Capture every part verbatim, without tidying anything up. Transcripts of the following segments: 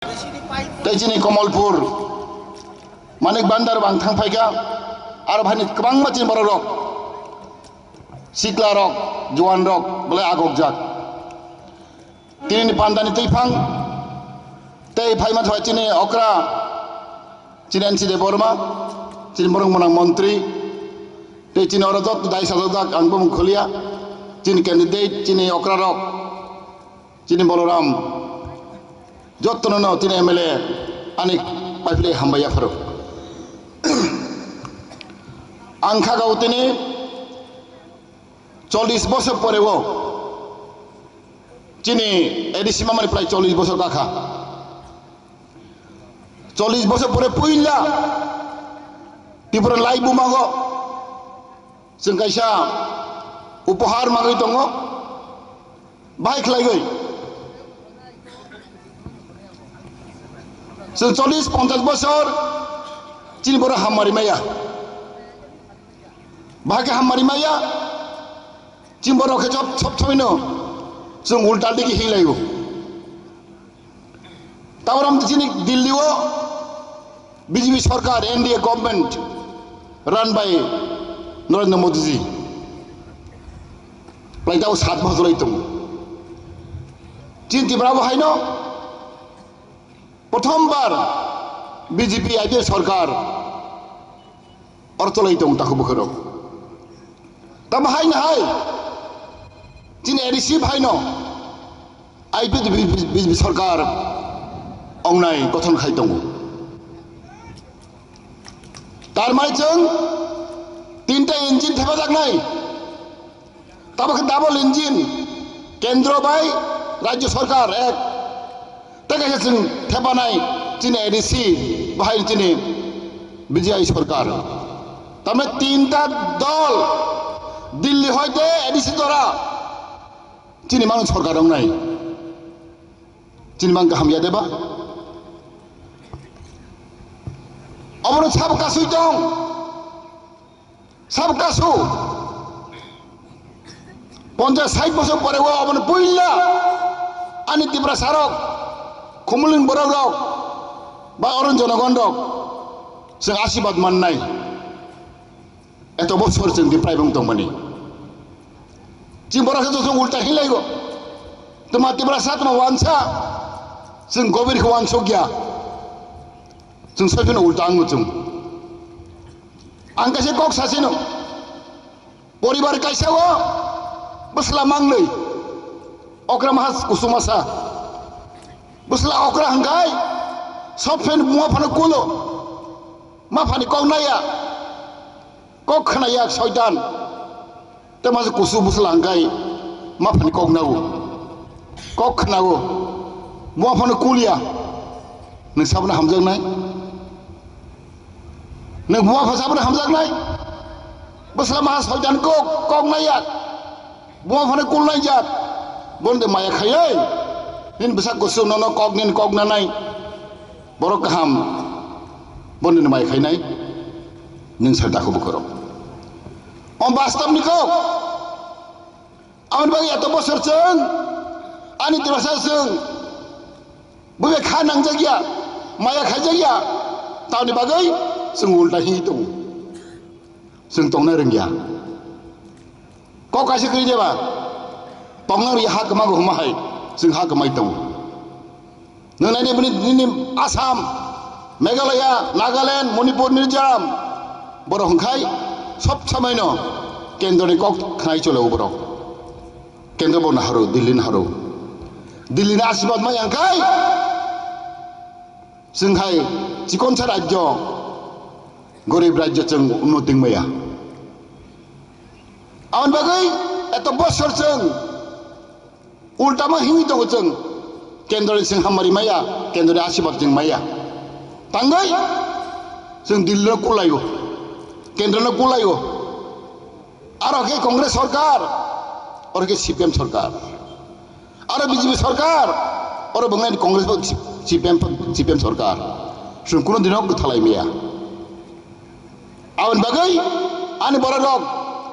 tei chini Komolpur, Manik Bandar bang thang phaikha, aro bhaini kwbangma chini borok rok, sikla rok, juan rok belai agokjak. Tini pandani twiphang tei phaima thai chini okra, chini N C Debbarma, chini borok mwnang montri, tei chini oro joto dai sajak ang bumung kholia, chini candidate, chini okra rok, chini Boloram, jotono no chini M L A ani paipli hambai yapharo. Ang kha gau tini chollish bosor pore o chini A D C mamani prai chollish bosor kakha. Chollish bosor pore puila Tripura lai bumago chwng kaisa upohar magwi tongo, bahai khlaiwi. Chwng chollish ponchash bosor chini borok hammari maya. Bahai khe hammari maya, chini borok khe sob, sob somoino chwng ulta digi hinlaio. Taborom chini Delhi o B J P sorkar, N D A government run by Narendra Modi ji. Lai tabo sat bosor lai tongo. Chini Tripura bo haino prothom bar B J P I P F sorkar. Oro cholai tong takhuk bukhurok. Tamo hai na hai? Chini A D C hai no I P F B J P sorkar ongnai gothon khai tongo. Tar mani chwng tinta engine thepajaknai. Tamo khe double engine, kendro bai rajyo sorkar ek. Tei kaisa chwng thepanai chini A D C, bahai chini B J P sorkar. Tamni tinta dol, Delhi hoite A D C dora chini mang sorkar wngnai. Chini mang kaham ya deba? Obono sabo kasui tong. Sab kasu ponchas sait bosor pore o aboni puila ani Tiprasa rok, Khumulwng borok rok ba oro jonogon rok chwng asibad mannai. Eto bosor chwng Tiprai bwng tongmani. Chini borok khe joto ulta hinlaigo. Tuma Tiprasa tuma wansa, chwng gobir khe wansokya. Chwng soifano ulta wngo chwng. Ang kaisa kok sasino. Poribar kaisa o bwsla mangnwi. Okra maha kusuma sa. Bwsla okra hwnkhe sob fen buma phano kulo. Ma phani kok naya. Kok khna yak soitan. Tei masa kusu bwsla hwnkhe ma phani kok nago. Kok khnago. Buma phano kulia. Nwng sabono hamjaknai? Nwng buma pha sabono hamjaknai? Bwsla maha soitan kok, kok naiya. Buma phano kulnai jat. Bono de maya khaiwi. Nini bwsa kusu nono kok nini kok nanai. Borok kaham. Bono nini maya khainai. Nwng sa dakho bukhoro. Om bastom ni kok. Aboni bagwi eto bosor chwng ani Tiprasa chwng bubai kha nangjakya, maya khaijakya, tamni bagwi chwng ulta hini tongo. Chwng tongna rwngya. Kok kaisa kwrwi jeba, tongna rwya ha kwmago hwnma hai chwng ha kwmai tongo. Nwng naidi bini, nini Assam, Meghalaya, Nagaland, Manipur, Mizoram, borok hwnkhai sob somoino kendroni kok khnai chole o borok. Kendro bo naharo, Delhi naharo. Delhi ni asibad maya hwnkhai chwng hai chikonsa rajyo, gorib rajyo chwng unnoti wngmaya. Aboni bagwi eto bosor chwng ultama himwi tongo chwng. Kendroni chwng hammari maya, kendroni asibad chwng maya. Tangwi chwng Delhi no kulaio, kendro no kulaio. Aro khe Congress sorkar, oro khe C P M sorkar. Aro B J P sorkar, oro bwngnai Congress bo C P M, C P M sorkar. Chwng kuno dino kwthalai maya. Aboni bagwi ani borok rok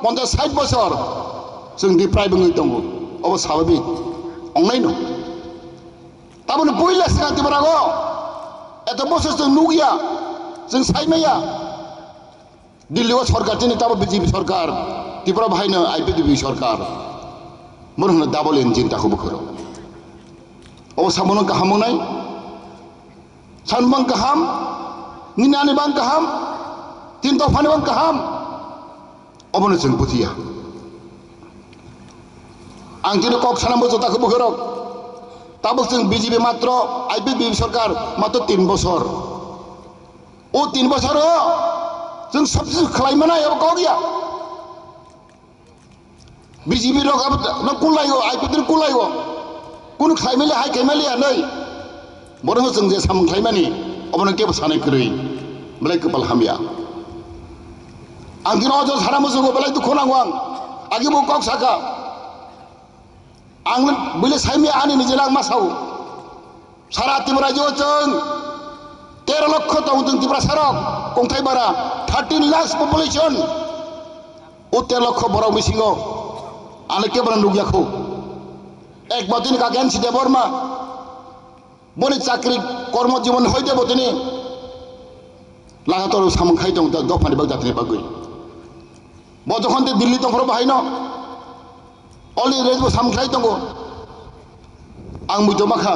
ponchas sait bosor chwng Tiprai bwngwi tongo. Obo sababik ongnaino. Taboni puila swkang Tripura o eto bosor chwng nukya, chwng saimaya. Delhi o sorkar chini tabo B J P sorkar, Tripura bahaino I P F T B sorkar. Bono hwno double engine takhuk bukhuk rok. Obo sabono kaham wngnai? Sanbang kaham, nini ani bang kaham, tin dophani bang kaham. Obono chwng bujiya. Ang chini kok sana muchung takhuk bukhuk rok. Tabuk chwng B J P matro, I P F T B sorkar matro tin bosor. O tin bosor o chwng sob kichu khlai manai, obo kok ya. B J P rok abo no kulai o, I P F T no kulai o. Kunu khlai mali hai khai mali anai. Borok no chwng je samung khlai mani, obono kebo sanai kwrwi. Belai kwpal hamya. Ang dino o jora sana muchungo belai dukhu nango ang. Agi bo kok saka. Ang bwle saimya ani nijela ang ma sao. Sara Tripura rajyo chwng tero lokho tongo chwng Tiprasa rok, kongthai bara thirteen lakhs population. O tero lokho borok bisingo ano kebo no nukya kho. Ek batini kaken si Debbarma, boni chakri kormo jibon hoite botini lagator samung khai tong dophani bak jatini bagwi. Bo jokhon te Delhi tongphuru bahaino already bo samung khai tongo. Ang muitu makha.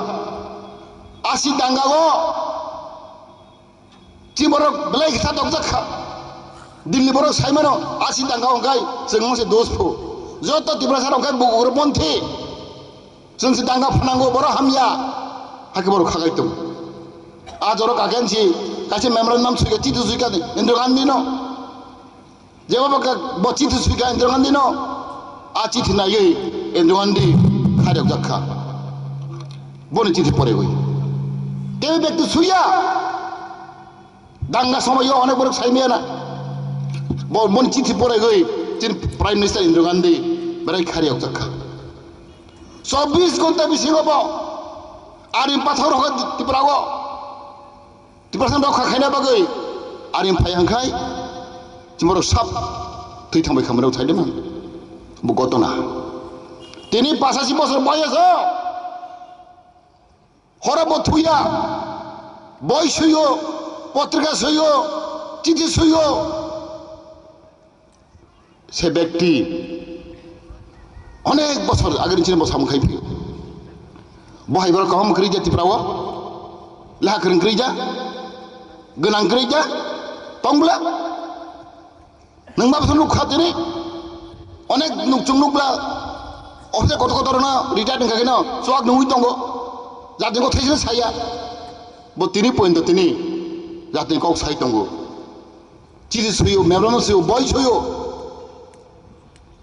Asi danga o chi borok belai khe sa dokjak kha. Delhi borok saimano asi danga o hwnkhe chwng se dos phu. Joto Tiprasa rok hwnkhe bo ugroponthi. Chwng se danga phanango borok hamya. Hakhe borok khagai tongo. A jorok agensi kaisa memorandum suika, chiti suika Indira Gandhi no. Jeba baka bo chithi suika Indira Gandhi no, a chithi naiwi Indira Gandhi kharok jak kha. Boni chithi porewi. Tei bekti suya. Danga somoyo onek borok saimiyana. Bo boni chithi porewi chini Prime Minister Indira Gandhi berai kharok jak kha. Chobbish ghonta bisingo bo ari pathor rokha Tripura o. Tiprasa rokha khaina bagwi ari phai hangkhai chimorok sab thwi thangbai khamani rok thaidima. Bo gotona. Tini pasasi bosor boyoso horo bo thuya. Boi suyo, potrika suyo, chithi suyo. Se bekti onek bosor agini chini bo samung khai phio. Bo hai borok kaham kwrwi ja Tripura o, leha kwrwng kwrwi ja, gwnang kwrwi ja, tong bwla. Nwng ma bwswk nuk kha tini, onek nukchung nuk bwla, office kotor kotor no retire wngkha kheno chuak nungwi tongo, jatini kok thaisino saya, bo tini pointo tini jatini kok sai tongo. Chithi suyo, memorandum suyo, boi suyo,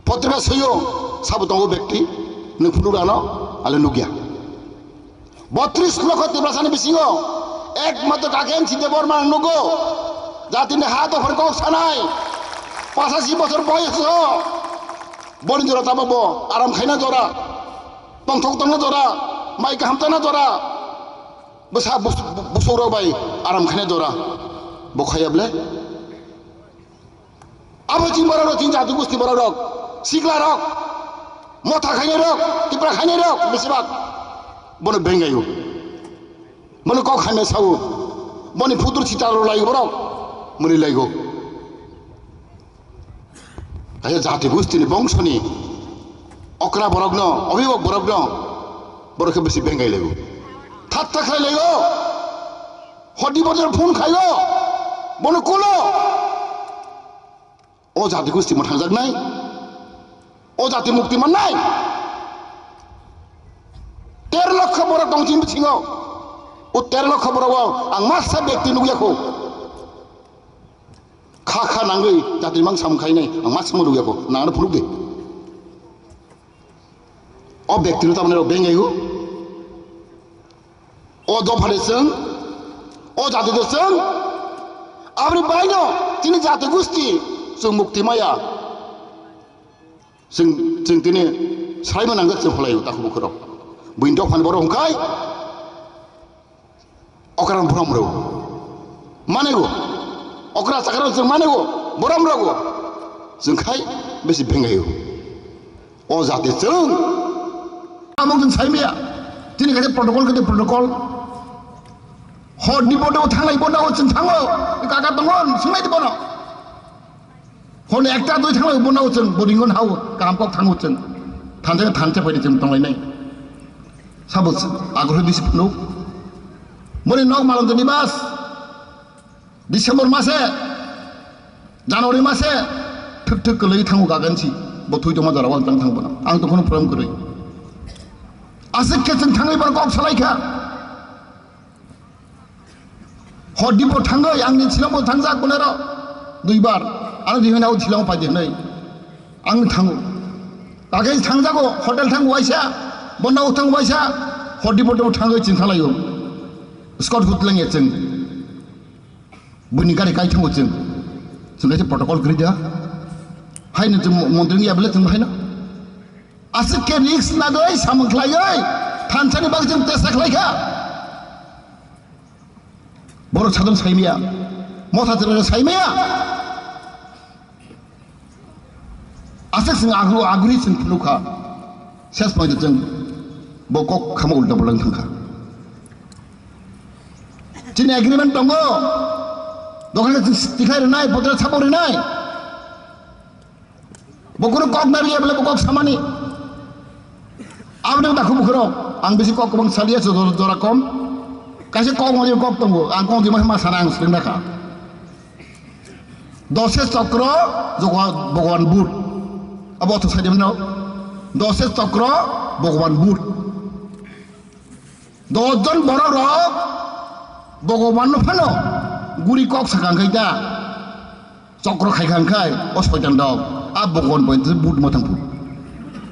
potrika suyo, sabo tongo bekti, nwng phunuk rano, ale nukya. Botris lokho Tiprasani bisingo, ekmatro kaken si Debbarma ang nugo, jatini ha dophani kok sanai, pasasi bosor boyoso, boni jora tamo bo, aram khaina jora, tongthok tongna jora, mai kaham tana jora, bwsa bus-, bu-, busuk rok bai aram khaina jora, bo khaya ble. Abo chini borok rok, chini jati gosti borok rok, sikla rok, motha khainai rok, tipra khainai rok, besibak bono bengayo. Bono kok hamya sao, boni phutur sita rok lai borok, muni laigo. Kaisa jati gosti ni bongso ni okra borok no, obhibhak borok no, borok khe bisi bengai laigo. Thatta khlai laigo. Hodi bodol phone khaio, bono kulo. O jati gosti mwthangjaknai, o jati mukti mannai. Tero lokho borok tong chini bisingo. O tero lokho borok o ang masa bekti nukya kho. Kha kha nangwi jati mang sam khainai ang masa mo nukya kho. Nangno phunuk de. O bekti no tamni rok bengai o. O dopha de chwng, o jati de chwng, aboni baino chini jati gosti chwng mukti maya. Chwng, chwng tini sraima nangjak chwng holai o takhuk bukhuk rok. Buini dophani borok hwnkhai okra borom rw. Mane go. Okra chakra chwng mane go. Borom rw go. Chwng khai besi bengai o. O jati chwng. Amok chwng saimaya. Chini kaisa protocol khe protocol. Hor di bono thanglai bono chwng thango. Kaka tongo, swnglaidi bono. Hor ni ekta dui thanglai bono chwng boringon hao, kaham kok thango chwng. Thansa thansa phaidi chwng tonglainai. Sabo agrohi bisi phunuk. Mori nok malon jani bas. December mase, January mase, thwk thwk kwlwi thango gagansi, bo thwi tongma jora wal tang thang bono. Ang tongkhorno phuram kwrwi. Aswk khe chwng thangwi bono kok salai kha. Hor dipo thangwi angni silamo thangjak bonero duibar. Ano di hwnwi hao silamo phai di hwnwi. Ang thango. Kake thangjago, hotel thang waisa, bonna uthang waisa, hor dipo thangwi chwng thanglaio. Scott hut lengya chwng. Buini gari kai thango chwng. Chwng kaisa protocol kwrwi da. Haino chwng mo-, montri wngya bele chwng haino. Aswk khe risk nagwi samung khlaiwi thansani bagwi chwng tesa khlai kha. Borok sadon saimaya. Motha chwrwino saimaya. Aswk chwng agru agri chwng phunukha. Ses poito chwng bo kok khama ulta bolong thangkha. Chini agreement tongo. Dokhano chwng tikhlai rwnai, potra sabo rwnai. Bo kunu kok nariya bole bo kok samani. Aboni dakhu bukhurok. Ang bisi kok kwbang saliya se jora, jora kom. Kaisa kok mali kok tongo. Ang kok di ma sana ang swrwng dakha. Dose chokro jogo-, Bhagwan Buddh. Abo otho saidi mano. Dose chokro Bhagwan Buddh. Dos jon borok rok Bhagwan no phano guri kok sakang khai ta. Chokro khai khang khai o soitan rok. A Bhagwan bai Buddh ma thang phu.